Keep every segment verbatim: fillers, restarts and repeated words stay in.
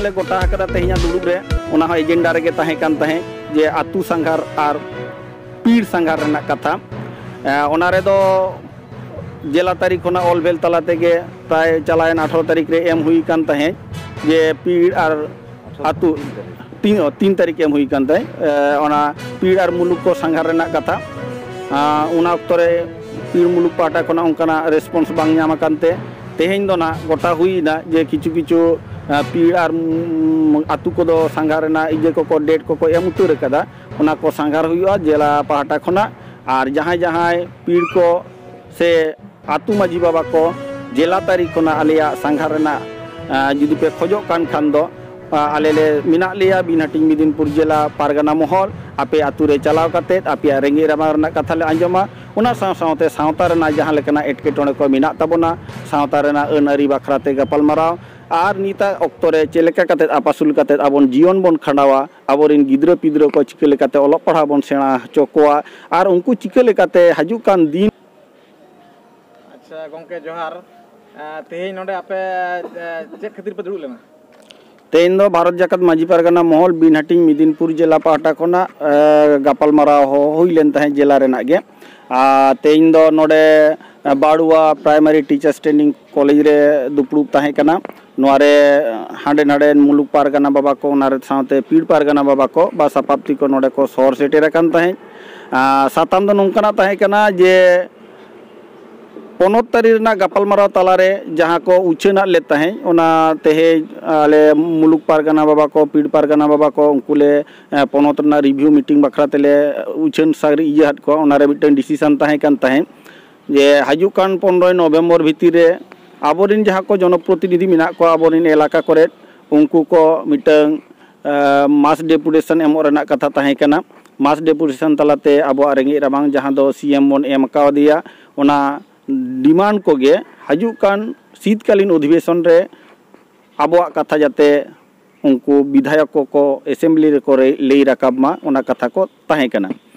ᱞᱮ ᱜᱚᱴᱟ ᱟᱠᱟᱫᱟ ᱛᱮᱦᱮᱧᱟᱜ ᱫᱩᱲᱩᱵ ᱨᱮ, ᱚᱱᱟ ᱦᱚᱸ ᱮᱡᱮᱱᱰᱟ ᱨᱮᱜᱮ ᱛᱟᱦᱮᱸ ᱠᱟᱱ ᱛᱟᱦᱮᱸᱫ ᱡᱮ ᱟᱹᱛᱩ ᱥᱟᱸᱜᱷᱟᱨ ᱟᱨ ᱯᱤᱲ ᱥᱟᱸᱜᱷᱟᱨ ᱨᱮᱱᱟᱜ ᱠᱟᱛᱷᱟ᱾ ᱮ, ᱚᱱᱟ ᱨᱮᱫᱚ ᱡᱮᱞᱟ ᱛᱟᱹᱨᱤ ᱠᱷᱚᱱᱟᱜ ᱚᱞ ᱵᱮᱞ ᱛᱟᱞᱟ ᱛᱮᱜᱮ ᱯᱨᱟᱭ ᱪᱟᱞᱟᱣᱮᱱ ᱟᱴᱷᱨᱚ ᱛᱟᱹᱨᱤᱠᱷ ᱨᱮ ᱮᱢ ᱦᱩᱭ ᱠᱟᱱ ᱛᱟᱦᱮᱸᱫ ᱡᱮ ᱯᱤᱲ ᱟᱨ ᱟᱹᱛᱩ ᱛᱤᱱ, ᱛᱤᱱ ᱛᱟᱹᱨᱤᱠᱷ ᱮᱢ ᱦᱩᱭ ᱠᱟᱱ ᱛᱟᱦᱮᱸᱫ, ᱮ, ᱚᱱᱟ ᱯᱤᱲ ᱟᱨ ᱢᱩᱞᱩᱠ ᱠᱚ ᱥᱟᱸᱜᱷᱟᱨ ᱨᱮᱱᱟᱜ ᱠᱟᱛᱷᱟ᱾ ᱟ, ᱚᱱᱟ ᱚᱠᱛᱚ ᱨᱮ ᱯᱤᱲ ᱢᱩᱞᱩᱠ ᱯᱟᱦᱴᱟ ᱠᱷᱚᱱᱟᱜ ᱚᱱᱠᱟᱱᱟᱜ ᱨᱮᱥᱯᱚᱱᱥ ᱵᱟᱝ ᱧᱟᱢ ᱟᱠᱟᱱ ᱛᱮ ᱛᱮᱦᱮᱧ ᱫᱚ ᱱᱟᱜ ᱜᱚᱴᱟ ᱦᱩᱭ ᱮᱱᱟ ᱡᱮ ᱠᱤᱪᱷᱩ ᱠᱤᱪᱷᱩ, ᱟ, ᱯᱤᱲ ᱟᱨ, ᱩᱢ, ᱟᱹᱛᱩ ᱠᱚᱫᱚ ᱥᱟᱸᱜᱷᱟᱨ ᱨᱮᱱᱟᱜ ᱤᱭᱟᱹ ᱠᱚᱠᱚ, ᱰᱮᱴ ᱠᱚᱠᱚ ᱮᱢ ᱩᱛᱟᱹᱨ ᱟᱠᱟᱫᱟ, ᱚᱱᱟ ᱠᱚ ᱥᱟᱸᱜᱷᱟᱨ ᱦᱩᱭᱩᱜᱼᱟ ᱡᱮᱞᱟ ᱯᱟᱦᱴᱟ ᱠᱷᱚᱱᱟᱜ᱾ ᱟᱨ ᱡᱟᱦᱟᱸᱭ ᱡᱟᱦᱟᱸᱭ ᱯᱤᱲ ᱠᱚ ᱥᱮ ᱟᱹᱛᱩ ᱢᱟᱹᱡᱷᱤ ᱵᱟᱵᱟ ᱠᱚ ᱡᱮᱞᱟ ᱛᱟᱹᱨᱤ ᱠᱷᱚᱱᱟᱜ ᱟᱞᱮᱭᱟᱜ ᱥᱟᱸᱜᱷᱟᱨ ᱨᱮᱱᱟᱜ, ᱟ, ᱡᱩᱫᱤ ᱯᱮ ᱠᱷᱚᱡᱚᱜ ᱠᱟᱱ ᱠᱷᱟᱱ ᱫᱚ, ᱟ, ᱟᱞᱮ ᱞᱮ ᱢᱮᱱᱟᱜ ᱞᱮᱭᱟ ᱵᱤᱱ ᱦᱟᱹᱴᱤᱧ ᱢᱮᱫᱤᱱᱯᱩᱨ ᱡᱮᱞᱟ ᱯᱟᱨᱜᱟᱱᱟ ᱢᱚᱦᱚᱞ᱾ ᱟᱯᱮ ᱟᱹᱛᱩ ᱨᱮ ᱪᱟᱞᱟᱣ ᱠᱟᱛᱮᱫ ᱟᱯᱮᱭᱟᱜ ᱨᱮᱸᱜᱮᱡ ᱨᱟᱵᱟᱝ ᱨᱮᱱᱟᱜ ᱠᱟᱛᱷᱟ ᱞᱮ ᱟᱸᱡᱚᱢᱟ, ᱚᱱᱟ ᱥᱟᱶ ᱥᱟᱶᱛᱮ ᱥᱟᱶᱛᱟ ᱨᱮᱱᱟᱜ ᱡᱟᱦᱟᱸ ᱞᱮᱠᱟᱱᱟᱜ ᱮᱴᱠᱮᱴᱚᱬᱮ ᱠᱚ ᱢᱮᱱᱟᱜ ᱛᱟᱵᱚᱱᱟ, ᱥᱟᱶᱛᱟ ᱨᱮᱱᱟᱜ ᱟᱹᱱ ᱟᱹᱨᱤ ᱵᱟᱠᱷᱨᱟ ᱛᱮ ᱜᱟᱯᱟᱞᱢᱟᱨᱟᱣ, ᱟᱨ ᱱᱤᱛᱟᱜ ᱚᱠᱛᱚ ᱨᱮ ᱪᱮᱫ ᱞᱮᱠᱟ ᱠᱟᱛᱮᱫ ᱟᱯᱟᱥᱩᱞ ᱠᱟᱛᱮᱫ ᱟᱵᱚᱱ ᱡᱤᱭᱚᱱ ᱵᱚᱱ ᱠᱷᱟᱸᱰᱟᱣᱟ, ᱟᱵᱚᱨᱮᱱ ᱜᱤᱫᱽᱨᱟᱹ ᱯᱤᱫᱽᱨᱟᱹ ᱠᱚ ᱪᱤᱠᱟᱹ ᱞᱮᱠᱟᱛᱮ ᱚᱞᱚᱜ ᱯᱟᱲᱦᱟᱣ ᱵᱚᱱ ᱥᱮᱬᱟ ᱦᱚᱪᱚ ᱠᱚᱣᱟ, ᱟᱨ ᱩᱱᱠᱩ ᱪᱤᱠᱟᱹ ᱞᱮᱠᱟᱛᱮ ᱦᱤᱡᱩᱜ ᱠᱟᱱ ᱫᱤᱱ᱾ ᱟᱪᱪᱷᱟ ᱜᱚᱢᱠᱮ, ᱡᱚᱦᱟᱨ᱾ ᱮ, ᱛᱮᱦᱮᱧ ᱱᱚᱰᱮ ᱟᱯᱮ, ᱮ, ᱪᱮᱫ ᱠᱷᱟᱹᱛᱤᱨ ᱯᱮ ᱫᱩᱲᱩᱵ ᱞᱮᱱᱟ? ᱛᱮᱦᱮᱧ ᱫᱚ ᱵᱷᱟᱨᱚᱛ ᱡᱟᱠᱟᱛ ᱢᱟᱹᱡᱷᱤ ᱯᱟᱨᱜᱟᱱᱟ ᱢᱚᱦᱚᱞ ᱵᱤᱱ ᱦᱟᱹᱴᱤᱧ ᱢᱤᱫᱤᱱᱯᱩᱨ ᱡᱮᱞᱟ ᱯᱟᱦᱴᱟ ᱠᱷᱚᱱᱟᱜ, ᱮ, ᱜᱟᱯᱟᱞᱢᱟᱨᱟᱣ ᱦᱚᱸ ᱦᱩᱭ ᱞᱮᱱ ᱛᱟᱦᱮᱸᱫ ᱡᱮᱞᱟ ᱨᱮᱱᱟᱜ ᱜᱮ᱾ ᱟᱨ ᱛᱮᱦᱮᱧ ᱫᱚ ᱱᱚᱰᱮ, ᱮ, ᱵᱟᱲᱩᱣᱟ ᱯᱨᱟᱭᱢᱟᱨᱤ ᱴᱤᱪᱟᱨᱥ ᱴᱨᱮᱱᱤᱝ ᱠᱚᱞᱮᱡᱽ ᱨᱮ ᱫᱩᱯᱲᱩᱵ ᱛᱟᱦᱮᱸ ᱠᱟᱱᱟ᱾ ᱱᱚᱣᱟ ᱨᱮ ᱦᱟᱸᱰᱮ ᱱᱟᱰᱮ ᱢᱩᱞᱩᱠ ᱯᱟᱨᱜᱟᱱᱟ ᱵᱟᱵᱟ ᱠᱚ, ᱚᱱᱟ ᱨᱮ ᱥᱟᱶᱛᱮ ᱯᱤᱲ ᱯᱟᱨᱜᱟᱱᱟ ᱵᱟᱵᱟ ᱠᱚ ᱵᱟ ᱥᱟᱯᱟᱵᱛᱤ ᱠᱚ ᱱᱚᱰᱮ ᱠᱚ ᱥᱚᱦᱚᱨ ᱥᱮᱴᱮᱨ ᱟᱠᱟᱱ ᱛᱟᱦᱮᱸᱫ᱾ ᱟᱨ ᱥᱟᱛᱟᱢ ᱫᱚ ᱱᱚᱝᱠᱟᱱᱟᱜ ᱛᱟᱦᱮᱸ ᱠᱟᱱᱟ ᱡᱮ ᱯᱚᱱᱚᱛ ᱛᱟᱹᱨᱤ ᱨᱮᱱᱟᱜ ᱜᱟᱯᱟᱞᱢᱟᱨᱟᱣ ᱛᱟᱞᱟᱨᱮ ᱡᱟᱦᱟᱸ ᱠᱚ ᱩᱪᱷᱟᱹᱱᱟᱜ ᱞᱮᱫ ᱛᱟᱦᱮᱸᱫ, ᱚᱱᱟ ᱛᱮᱦᱮᱧ ᱟᱞᱮ ᱢᱩᱞᱩᱠ ᱯᱟᱨᱜᱟᱱᱟ ᱵᱟᱵᱟ ᱠᱚ, ᱯᱤᱲ ᱯᱟᱨᱜᱟᱱᱟ ᱵᱟᱵᱟ ᱠᱚ, ᱩᱱᱠᱩ ᱞᱮ, ᱮ, ᱯᱚᱱᱚᱛ ᱨᱮᱱᱟᱜ ᱨᱤᱵᱷᱤᱭᱩ ᱢᱤᱴᱤᱝ ᱵᱟᱠᱷᱨᱟ ᱛᱮᱞᱮ ᱩᱪᱷᱟᱹᱱ ᱥᱟᱹᱨᱤ ᱤᱭᱟᱹ ᱟᱫ ᱠᱚᱣᱟ᱾ ᱚᱱᱟᱨᱮ ᱢᱤᱫᱴᱟᱝ ᱰᱤᱥᱤᱥᱚᱱ ᱛᱟᱦᱮᱸ ᱠᱟᱱ ᱛᱟᱦᱮᱸᱫ ᱡᱮ ᱦᱤᱡᱩᱜ ᱠᱟᱱ ᱯᱚᱱᱨᱚᱭ ᱱᱚᱵᱷᱮᱢᱵᱚᱨ ᱵᱷᱤᱛᱤᱨ ᱨᱮ ᱟᱵᱚᱨᱮᱱ ᱡᱟᱦᱟᱸ ᱠᱚ ᱡᱚᱱᱚᱯᱨᱚᱛᱤᱱᱤᱫᱷᱤ ᱢᱮᱱᱟᱜ ᱠᱚᱣᱟ ᱟᱵᱚᱨᱮᱱ ᱮᱞᱟᱠᱟ ᱠᱚᱨᱮᱫ, ᱩᱱᱠᱩ ᱠᱚ ᱢᱤᱫᱴᱟᱝ, ᱮ, ᱢᱟᱥ ᱰᱮᱯᱩᱴᱮᱥᱚᱱ ᱮᱢᱚᱜ ᱨᱮᱱᱟᱜ ᱠᱟᱛᱷᱟ ᱛᱟᱦᱮᱸ ᱠᱟᱱᱟ᱾ ᱢᱟᱥ ᱰᱮᱯᱩᱴᱮᱥᱚᱱ ᱛᱟᱞᱟᱛᱮ ᱟᱵᱚᱣᱟᱜ ᱨᱮᱸᱜᱮᱡ ᱨᱟᱵᱟᱝ ᱡᱟᱦᱟᱸ ᱫᱚ ᱥᱤ ᱮᱢ ᱵᱚᱱ ᱮᱢ ᱠᱟᱣᱫᱮᱭᱟ, ᱚᱱᱟ ᱰᱤᱢᱟᱱᱰ ᱠᱚᱜᱮ ᱦᱤᱡᱩᱜ ᱠᱟᱱ ᱥᱤᱛᱠᱟᱞᱤᱱ ᱚᱫᱷᱤᱵᱮᱥᱚᱱ ᱨᱮ ᱟᱵᱚᱣᱟᱜ ᱠᱟᱛᱷᱟ ᱡᱟᱛᱮ ᱩᱱᱠᱩ ᱵᱤᱫᱷᱟᱭᱚᱠ ᱠᱚᱠᱚ ᱮᱥᱮᱢᱵᱞᱤ ᱨᱮᱠᱚ ᱨᱮ-, ᱞᱟᱹᱭ ᱨᱟᱠᱟᱵ ᱢᱟ, ᱚᱱᱟ ᱠᱟᱛᱷᱟ ᱠᱚ ᱛᱟᱦᱮᱸ ᱠᱟᱱᱟ᱾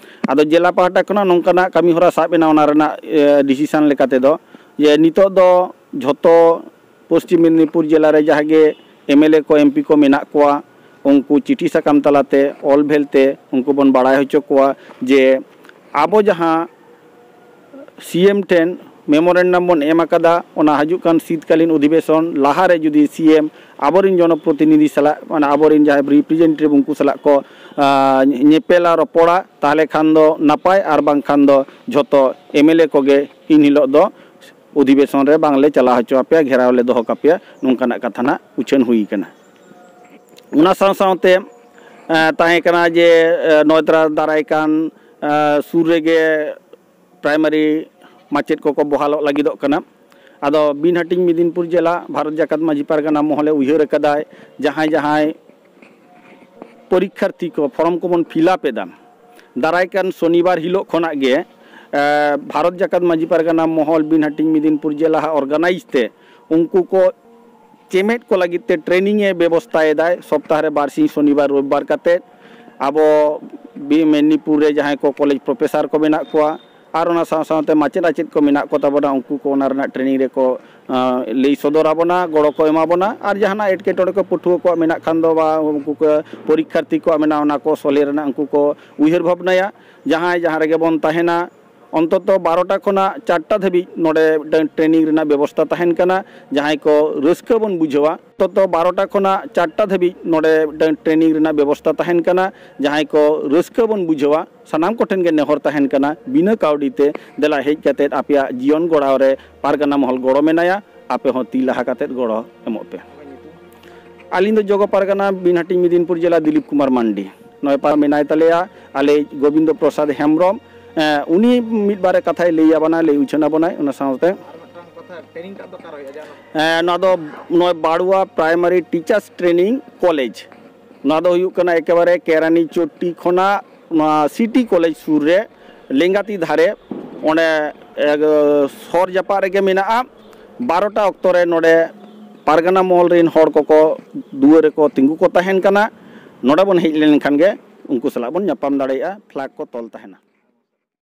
ᱟᱫᱚ ᱡᱮᱞᱟ ᱯᱟᱦᱴᱟ ᱠᱷᱚᱱᱟᱜ ᱱᱚᱝᱠᱟᱱᱟᱜ ᱠᱟᱹᱢᱤ ᱦᱚᱨᱟ ᱥᱟᱵ ᱮᱱᱟ, ᱚᱱᱟ ᱨᱮᱱᱟᱜ, ᱮ, ᱰᱤᱥᱤᱥᱚᱱ ᱞᱮᱠᱟ ᱛᱮᱫᱚ ᱡᱮ ᱱᱤᱛᱚᱜ ᱫᱚ ᱡᱷᱚᱛᱚ ᱯᱚᱥᱪᱤᱢ ᱢᱮᱫᱽᱱᱤᱯᱩᱨ ᱡᱮᱞᱟ ᱨᱮ ᱡᱟᱦᱟᱸ ᱜᱮ ᱮᱢ ᱮᱞ ᱮ ᱠᱚ, ᱮᱢ ᱯᱤ ᱠᱚ ᱢᱮᱱᱟᱜ ᱠᱚᱣᱟ, ᱩᱱᱠᱩ ᱪᱤᱴᱷᱤ ᱥᱟᱠᱟᱢ ᱛᱟᱞᱟᱛᱮ ᱚᱞ ᱵᱷᱮᱞ ᱛᱮ ᱩᱱᱠᱩ ᱵᱚᱱ ᱵᱟᱲᱟᱭ ᱦᱚᱪᱚ ᱠᱚᱣᱟ ᱡᱮ ᱟᱵᱚ ᱡᱟᱦᱟᱸ ᱥᱤ ᱮᱢ ᱴᱷᱮᱱ ᱢᱮᱢᱳᱨᱮᱱᱰᱟᱢ ᱵᱚᱱ ᱮᱢ ᱟᱠᱟᱫᱟ, ᱚᱱᱟ ᱦᱤᱡᱩᱜ ᱠᱟᱱ ᱥᱤᱛᱠᱟᱞᱤᱱ ᱚᱫᱷᱤᱵᱮᱥᱚᱱ ᱞᱟᱦᱟᱨᱮ ᱡᱩᱫᱤ ᱥᱤ ᱮᱢ ᱟᱵᱚᱨᱮᱱ ᱡᱚᱱᱚᱯᱨᱚᱛᱤᱱᱤᱫᱷᱤ ᱥᱟᱞᱟᱜ, ᱢᱟᱱᱮ ᱟᱵᱚᱨᱮᱱ ᱡᱟᱦᱟᱸᱭ ᱨᱤᱯᱨᱮᱡᱮᱱᱴᱮᱴᱤᱵᱷ ᱩᱱᱠᱩ ᱥᱟᱞᱟᱜ ᱠᱚ, ᱟᱸ, ᱧᱮᱯᱮᱞᱟ, ᱨᱚᱯᱚᱲᱟ, ᱛᱟᱦᱚᱞᱮ ᱠᱷᱟᱱ ᱫᱚ ᱱᱟᱯᱟᱭ, ᱟᱨ ᱵᱟᱝᱠᱷᱟᱱ ᱫᱚ ᱡᱷᱚᱛᱚ ᱮᱢ ᱮᱞ ᱮ ᱠᱚᱜᱮ ᱤᱱ ᱦᱤᱞᱳᱜ ᱫᱚ ᱚᱫᱷᱤᱵᱮᱥᱚᱱ ᱨᱮ ᱵᱟᱝᱞᱮ ᱪᱟᱞᱟᱣ ᱦᱚᱪᱚ ᱟᱯᱮᱭᱟ, ᱜᱷᱮᱨᱟᱣ ᱞᱮ ᱫᱚᱦᱚ ᱠᱟᱯᱮᱭᱟ, ᱱᱚᱝᱠᱟᱱᱟᱜ ᱠᱟᱛᱷᱟ ᱱᱟᱜ ᱩᱪᱷᱟᱹᱱ ᱦᱩᱭ ᱠᱟᱱᱟ᱾ ᱚᱱᱟ ᱥᱟᱶ ᱥᱟᱶᱛᱮ, ᱮᱸ, ᱛᱟᱦᱮᱸ ᱠᱟᱱᱟ ᱡᱮ, ᱮᱸ, ᱱᱚᱜᱼᱚᱭ ᱛᱚᱨᱟ ᱫᱟᱨᱟᱭ ᱠᱟᱱ, ᱮᱸ, ᱥᱩᱨ ᱨᱮᱜᱮ ᱯᱨᱟᱭᱢᱟᱨᱤ ᱢᱟᱪᱮᱫ ᱠᱚᱠᱚ ᱵᱚᱦᱟᱞᱚᱜ ᱞᱟᱹᱜᱤᱫᱚᱜ ᱠᱟᱱᱟ᱾ ᱟᱫᱚ ᱵᱤᱱ ᱦᱟᱹᱴᱤᱧ ᱢᱮᱫᱤᱱᱯᱩᱨ ᱡᱮᱞᱟ ᱵᱷᱟᱨᱚᱛ ᱡᱟᱠᱟᱛ ᱢᱟᱹᱡᱷᱤ ᱯᱟᱨᱜᱟᱱᱟ ᱢᱚᱦᱚᱞᱮ ᱩᱭᱦᱟᱹᱨ ᱟᱠᱟᱫᱟᱭ, ᱡᱟᱦᱟᱸᱭ ᱡᱟᱦᱟᱸᱭ ᱯᱚᱨᱤᱠᱠᱷᱟᱨᱛᱷᱤ ᱠᱚ ᱯᱷᱚᱨᱚᱢ ᱠᱚᱵᱚᱱ ᱯᱷᱤᱞ ᱟᱯ ᱮᱫᱟ, ᱫᱟᱨᱟᱭ ᱠᱟᱱ ᱥᱚᱱᱤᱵᱟᱨ ᱦᱤᱞᱳᱜ ᱠᱷᱚᱱᱟᱜ ᱜᱮ, ᱮ, ᱵᱷᱟᱨᱚᱛ ᱡᱟᱠᱟᱛ ᱢᱟᱹᱡᱷᱤ ᱯᱟᱨᱜᱟᱱᱟ ᱢᱚᱦᱚᱞ ᱵᱤᱱ ᱦᱟᱹᱴᱤᱧ ᱢᱮᱫᱤᱱᱯᱩᱨ ᱡᱮᱞᱟ ᱦᱟᱜ ᱚᱨᱜᱟᱱᱟᱭᱤᱡᱽ ᱛᱮ ᱩᱱᱠᱩ ᱠᱚ ᱪᱮᱢᱮᱫ ᱠᱚ ᱞᱟᱹᱜᱤᱫ ᱛᱮ ᱴᱨᱮᱱᱤᱝ ᱮ ᱵᱮᱵᱚᱥᱛᱷᱟᱭᱮᱫᱟᱭ, ᱥᱚᱯᱛᱟᱦᱚ ᱨᱮ ᱵᱟᱨ ᱥᱤᱧ ᱥᱚᱱᱤᱵᱟᱨ ᱨᱚᱵᱤᱵᱟᱨ ᱠᱟᱛᱮ᱾ ᱟᱵᱚ ᱵᱤ-, ᱢᱮᱫᱽᱱᱤᱯᱩᱨ ᱨᱮ ᱡᱟᱦᱟᱸᱭ ᱠᱚ ᱠᱚᱞᱮᱡᱽ ᱯᱨᱚᱯᱷᱮᱥᱟᱨ ᱠᱚ ᱢᱮᱱᱟᱜ ᱠᱚᱣᱟ, ᱟᱨ ᱚᱱᱟ ᱥᱟᱶ ᱥᱟᱶᱛᱮ ᱢᱟᱪᱮᱫ ᱟᱪᱮᱫ ᱠᱚ ᱢᱮᱱᱟᱜ ᱠᱚ ᱛᱟᱵᱚᱱᱟ, ᱩᱱᱠᱩ ᱠᱚ ᱚᱱᱟ ᱨᱮᱱᱟᱜ ᱴᱨᱮᱱᱤᱝ ᱨᱮᱠᱚ, ᱟᱸ, ᱞᱟᱹᱭ ᱥᱚᱫᱚᱨ ᱟᱵᱚᱱᱟ, ᱜᱚᱲᱚ ᱠᱚ ᱮᱢᱟ ᱵᱚᱱᱟ᱾ ᱟᱨ ᱡᱟᱦᱟᱱᱟᱜ ᱮᱴᱠᱮᱴᱚᱬᱮ ᱠᱚ ᱯᱟᱹᱴᱷᱩᱣᱟᱹ ᱠᱚᱣᱟᱜ ᱢᱮᱱᱟᱜ ᱠᱷᱟᱱ ᱫᱚ, ᱵᱟ ᱩᱱᱠᱩ ᱠᱚ ᱯᱚᱨᱤᱠᱠᱷᱟᱨᱛᱷᱤ ᱠᱚᱣᱟᱜ ᱢᱮᱱᱟᱜᱼᱟ, ᱚᱱᱟ ᱠᱚ ᱥᱚᱞᱦᱮ ᱨᱮᱱᱟᱜ ᱩᱱᱠᱩ ᱠᱚ ᱩᱭᱦᱟᱹᱨ ᱵᱷᱟᱵᱽᱱᱟᱭᱟ᱾ ᱡᱟᱦᱟᱸᱭ ᱡᱟᱦᱟᱸ ᱨᱮᱜᱮ ᱵᱚᱱ ᱛᱟᱦᱮᱱᱟ, ᱚᱱᱛᱚᱛᱚ ᱵᱟᱨᱚᱴᱟ ᱠᱷᱚᱱᱟᱜ ᱪᱟᱨᱴᱟ ᱫᱷᱟᱹᱵᱤᱡ ᱱᱚᱰᱮ ᱢᱤᱫᱴᱟᱝ ᱴᱨᱮᱱᱤᱝ ᱨᱮᱱᱟᱜ ᱵᱮᱵᱚᱥᱛᱟ ᱛᱟᱦᱮᱱ ᱠᱟᱱᱟ᱾ ᱡᱟᱦᱟᱸᱭ ᱠᱚ ᱨᱟᱹᱥᱠᱟᱹ ᱵᱚᱱ ᱵᱩᱡᱷᱟᱹᱣᱟ, ᱚᱱᱛᱚᱛᱚ ᱵᱟᱨᱚᱴᱟ ᱠᱷᱚᱱᱟᱜ ᱪᱟᱨᱴᱟ ᱫᱷᱟᱹᱵᱤᱡ ᱱᱚᱰᱮ ᱢᱤᱫᱴᱟᱝ ᱴᱨᱮᱱᱤᱝ ᱨᱮᱱᱟᱜ ᱵᱮᱵᱚᱥᱛᱟ ᱛᱟᱦᱮᱱ ᱠᱟᱱᱟ᱾ ᱡᱟᱦᱟᱸᱭ ᱠᱚ ᱨᱟᱹᱥᱠᱟᱹ ᱵᱚᱱ ᱵᱩᱡᱷᱟᱹᱣᱟ, ᱥᱟᱱᱟᱢ ᱠᱚᱴᱷᱮᱱ ᱜᱮ ᱱᱮᱦᱚᱨ ᱛᱟᱦᱮᱱ ᱠᱟᱱᱟ, ᱵᱤᱱᱟᱹ ᱠᱟᱹᱣᱰᱤ ᱛᱮ ᱫᱮᱞᱟ ᱦᱮᱡ ᱠᱟᱛᱮᱫ ᱟᱯᱮᱭᱟᱜ ᱡᱤᱭᱚᱱ ᱜᱚᱲᱟᱣ ᱨᱮ ᱯᱟᱨᱜᱟᱱᱟ ᱢᱚᱦᱚᱞ ᱜᱚᱲᱚ ᱢᱮᱱᱟᱭᱟ᱾ ᱟᱯᱮ ᱦᱚᱸ ᱛᱤ ᱞᱟᱦᱟ ᱠᱟᱛᱮᱫ ᱜᱚᱲᱚ ᱮᱢᱚᱜ ᱯᱮ᱾ ᱟᱹᱞᱤᱧ ᱫᱚ ᱡᱚᱜᱚ ᱯᱟᱨᱜᱟᱱᱟ ᱵᱤᱱᱦᱟᱹᱴᱤᱧ ᱢᱮᱫᱤᱱᱯᱩᱨ ᱡᱮᱞᱟ ᱫᱤᱞᱤᱯ ᱠᱩᱢᱟᱨ ᱢᱟᱱᱰᱤ᱾ ᱱᱚᱜᱼᱚᱭ ᱯᱟ ᱢᱮᱱᱟᱭ ᱛᱟᱞᱮᱭᱟ ᱟᱞᱮ ᱜᱳᱵᱤᱱᱫᱚ ᱯᱨᱚᱥᱟᱫᱽ ᱦᱮᱢᱵᱨᱚᱢ᱾ ᱮᱸ, ᱩᱱᱤ ᱢᱤᱫ ᱵᱟᱨᱮ ᱠᱟᱛᱷᱟᱭ ᱞᱟᱹᱭ ᱟᱵᱚᱱᱟ, ᱞᱟᱹᱭ ᱩᱪᱷᱟᱹᱱ ᱟᱵᱚᱱᱟᱭ᱾ ᱚᱱᱟ ᱥᱟᱶᱛᱮ ᱟᱨ ᱢᱤᱫᱴᱟᱝ ᱠᱟᱛᱷᱟ, ᱴᱨᱮᱱᱤᱝ ᱴᱟᱜ ᱫᱚ ᱚᱠᱟ ᱨᱮ ᱦᱩᱭᱩᱜᱼᱟ? ᱡᱟᱦᱟᱸ ᱮᱸ, ᱱᱚᱣᱟ ᱫᱚ ᱱᱚᱜᱼᱚᱭ ᱵᱟᱲᱩᱣᱟ ᱯᱨᱟᱭᱢᱟᱨᱤ ᱴᱤᱪᱟᱨᱥ ᱴᱨᱮᱱᱤᱝ ᱠᱚᱞᱮᱡᱽ᱾ ᱱᱚᱣᱟ ᱫᱚ ᱦᱩᱭᱩᱜ ᱠᱟᱱᱟ ᱮᱠᱮᱵᱟᱨᱮ ᱠᱮᱨᱟᱱᱤ ᱪᱚᱴᱴᱤ ᱠᱷᱚᱱᱟᱜ ᱱᱚᱣᱟ ᱥᱤᱴᱤ ᱠᱚᱞᱮᱡᱽ ᱥᱩᱨ ᱨᱮ, ᱞᱮᱸᱜᱟᱛᱤ ᱫᱷᱟᱨᱮ, ᱚᱸᱰᱮ, ᱮ, ᱥᱚᱨ ᱡᱟᱯᱟᱜ ᱨᱮᱜᱮ ᱢᱮᱱᱟᱜᱼᱟ᱾ ᱵᱟᱨᱚᱴᱟ ᱚᱠᱛᱚ ᱨᱮ ᱱᱚᱰᱮ ᱯᱟᱨᱜᱟᱱᱟ ᱢᱚᱦᱚᱞ ᱨᱮᱱ ᱦᱚᱲ ᱠᱚᱠᱚ ᱫᱩᱣᱟᱹᱨ ᱨᱮᱠᱚ ᱛᱤᱸᱜᱩ ᱠᱚ ᱛᱟᱦᱮᱱ ᱠᱟᱱᱟ᱾ ᱱᱚᱰᱮ ᱵᱚᱱ ᱦᱮᱡ ᱞᱮᱱᱠᱷᱟᱱ ᱜᱮ ᱩᱱᱠᱩ ᱥᱟᱞᱟᱜ ᱵᱚᱱ ᱧᱟᱯᱟᱢ ᱫᱟᱲᱮᱭᱟᱜᱼᱟ, ᱯᱷᱞᱮᱜᱽ ᱠᱚ ᱛᱚᱞ ᱛᱟᱦᱮᱱᱟ᱾